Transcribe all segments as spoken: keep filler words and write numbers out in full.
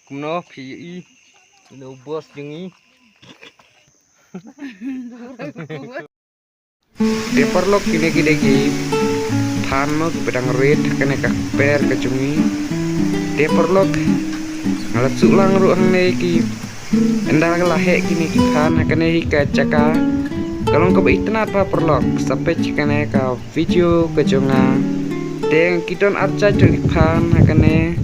Kumno phi ïohi ïa u boss jong ngi. Te paralok, kine ki dei ki phan mo kiba dang rit ha kane ka kper ka jong ngi. Te paralok, nga la shu lang ruh hangne ki, ynda la heh kine ki phan ha kane hi ka jaka. Ka long kaba itynnad bha paralok, sa peit kane ka video ka jong nga. Te ki don ar jait ruh ki phan ha kane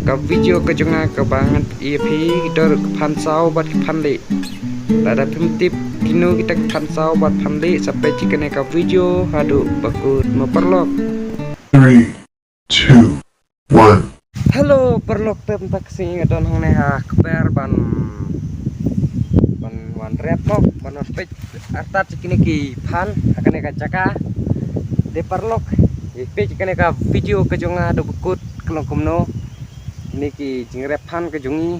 ka video ka jong nga kaba ngan pyni ïa phi, ki don ruh ki phan saw bad ki phan lieh. Lada phim tip kino kita ki phan saw bad phan lieh, sa peit kane ka video haduh ba kut mo paralok. Three, two, one. Hello paralok, te mynta ka sngi nga don hangne ha kper ban, ban wan rep mo, ban wan peit artat kine ki phan ha kane ka jaka. Te paralok, ïa peit kane ka video ka jong nga haduh ba kut ka long kumno. Kine ki jingrep phan ka jong ngi.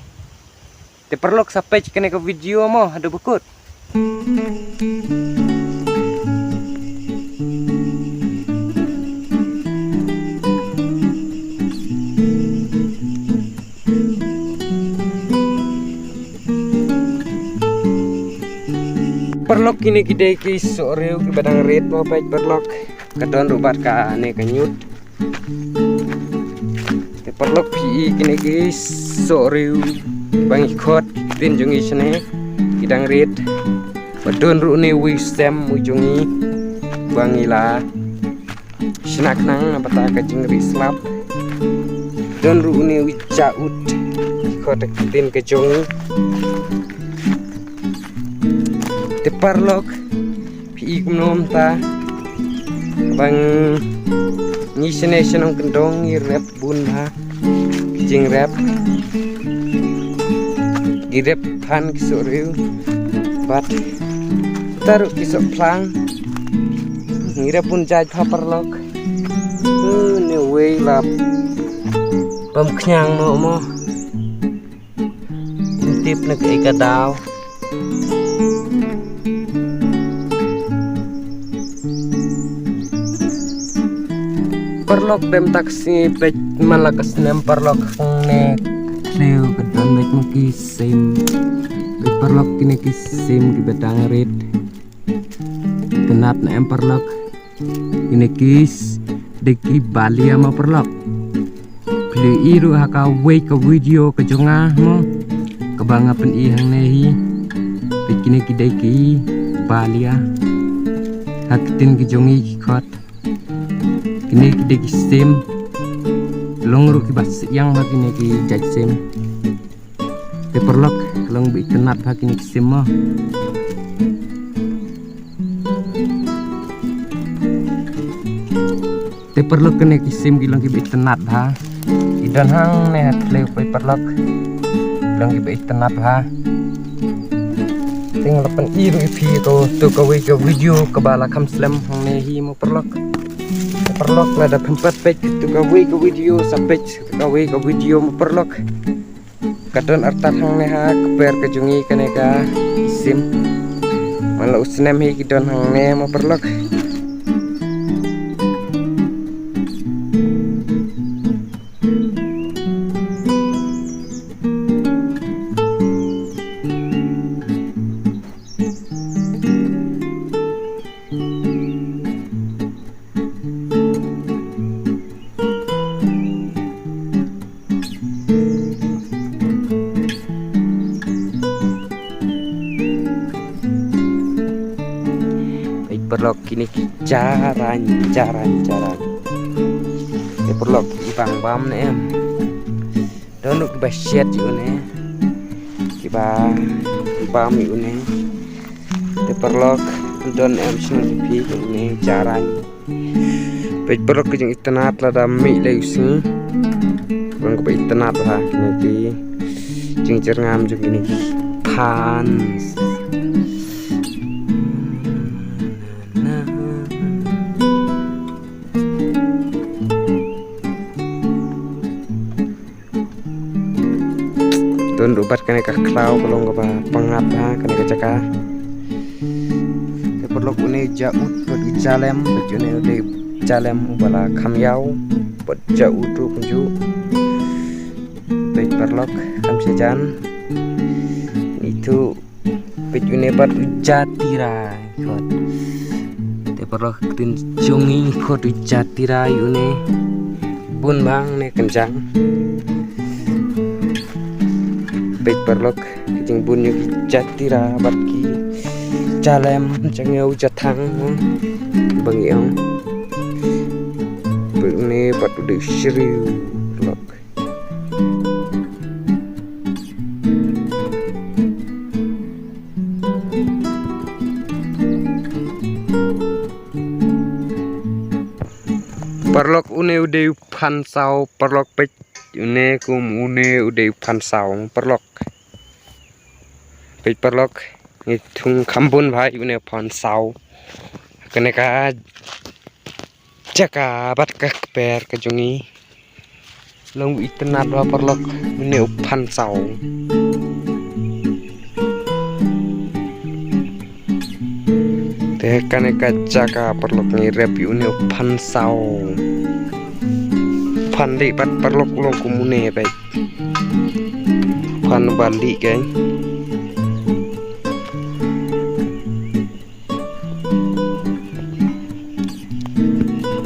Te paralok, sa peit kane ka video mo haduh ba kut. Paralok, kine ki dei ki sohriw kiba dang rit mo, peit paralok. Ka don ruh bad kane ka ñiut. Te paralok, phi i kine ki sohriw ba ngi khot ki ktien jong ngi shane, ki dang rit. Ba don ruh une uwei u sem u jong ngi ba ngi la shna khnang na bynta ka jingri slap. Don ruh une uwei u jaud, ki khot ki ktien ka jong ngi. Te paralok, phi i kumno mynta ba ngi shane sha nongkyndong ngi rep bun bha ki jingrep. Ngi rep phan ki sohriw bad kita ruh ki sohphlang. Ngi rep bun jait bha paralok. Une uwei la bam khñiang noh mo. Ngim tip na kaei ka daw. Paralok, te mynta ka sngi peit man la ka snem paralok, hangne khlem ka don beit mo ki sim. Peit paralok, kine ki sim kiba dang rit. Itynnad ne em paralok. Kine ki s-, dei ki balia mo paralok. Phi la ïohi ruh ha kawei ka video ka jong nga mo, kaba nga pyni hangne hi. Peit kine ki dei ki balia. Ha ki ktien ki jong ngi ki khot, kine ki dei ki sim. Long ruh kiba syiang ha kine ki jait sim. Te paralok, ka long ba itynnad bha kine ki sim mo. Te paralok, kine ki sim ki long kiba itynnad bha. Ki don hangne ha khlem, peit paralok. Ki long kiba itynnad bha. Te nga la pyni ruh ïa phi kato kawei ka video kaba la kham slem hangne hi mo paralok. Te paralok, lada phim pat peit kato kawei ka video, sa peit kato kawei ka video mo paralok. Ka don artat hangne ha kper ka jong ngi kane ka sim. Man la u snem hi ki don hangne mo paralok. Peit paralok, kine ki jaran, jaran, jaran. Peit paralok, i bang bam ne em. Don ruh kiba shet ïa une, kiba bam ïa une. Te paralok, don em sngewthuh ïa une jaran. Peit paralok, ka jingitynnad lada mih lei u sngi. Ka long kaba itynnad bha kine ki jingjyrngam jong kine ki phan. Don ruh bad kane ka khlaw, ka long kaba pyngngad ha kane ka jaka. Te paralok, une u jaud bad u jalem, bad une u dei jalem uba la kham ïaw, bad jaud ruh kumjuh. Peit paralok. Paralok, kam sha jan. Itu peit une pat u jatira. Khot. Te paralok, ktien jong ngi khot u jatira une. Bun bang ne kynjang. Peit paralok, ki jingbun ïa u jatira bad ki jalem jong u jathang. Bang ïong. Peit une pat u dei u shriew paralok. Paralok, une u dei u phansaw, paralok, peit une kum une u dei u phansaw paralok. Peit paralok, ngi thung kham bun bha ïa une u phansaw. Kane ka jaka bad ka kper ka jong ngi. Long itynnad bha paralok, une u phansaw. Te kane ka jaka paralok, ngi rep ïa une u phansaw. Phan lieh pat paralok, long kum une beit. Phan ba lieh kein.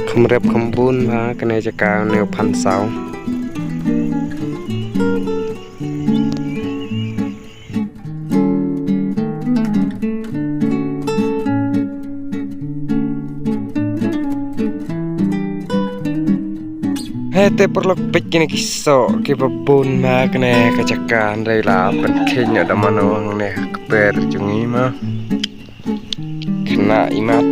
Kham rep kham bun bha kane jaka une u phansaw. Hei te paralok, peit kine ki soh kiba bun bha kane ka jaka, hynrei la pynkheiñ noh da mano hangne ha kper jong ngi ma. Khynnah imat.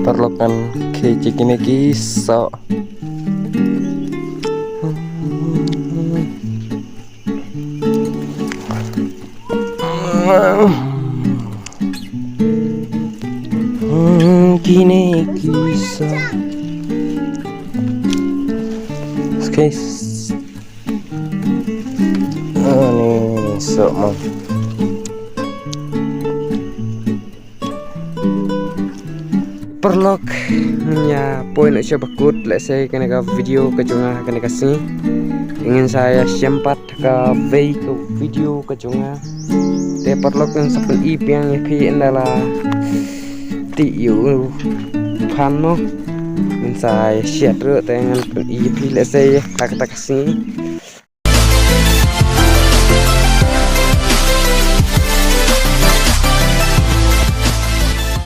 Paralok, ngan khie ïa kine ki soh. Kine ki soh. Okay. Ani soh mo. Paralok, ngin ïa poi noh sha bakut lehse kane ka video ka jong nga kane ka sngi. Ngin sa ïashem pat kawei ka video ka jong nga. Te paralok, ngin sa pyni biang ïa phi ynda la tih ïa u phan mo. Ngin sa ïashet ruh te ngan pyni ïa phi lehse ha kata ka sngi.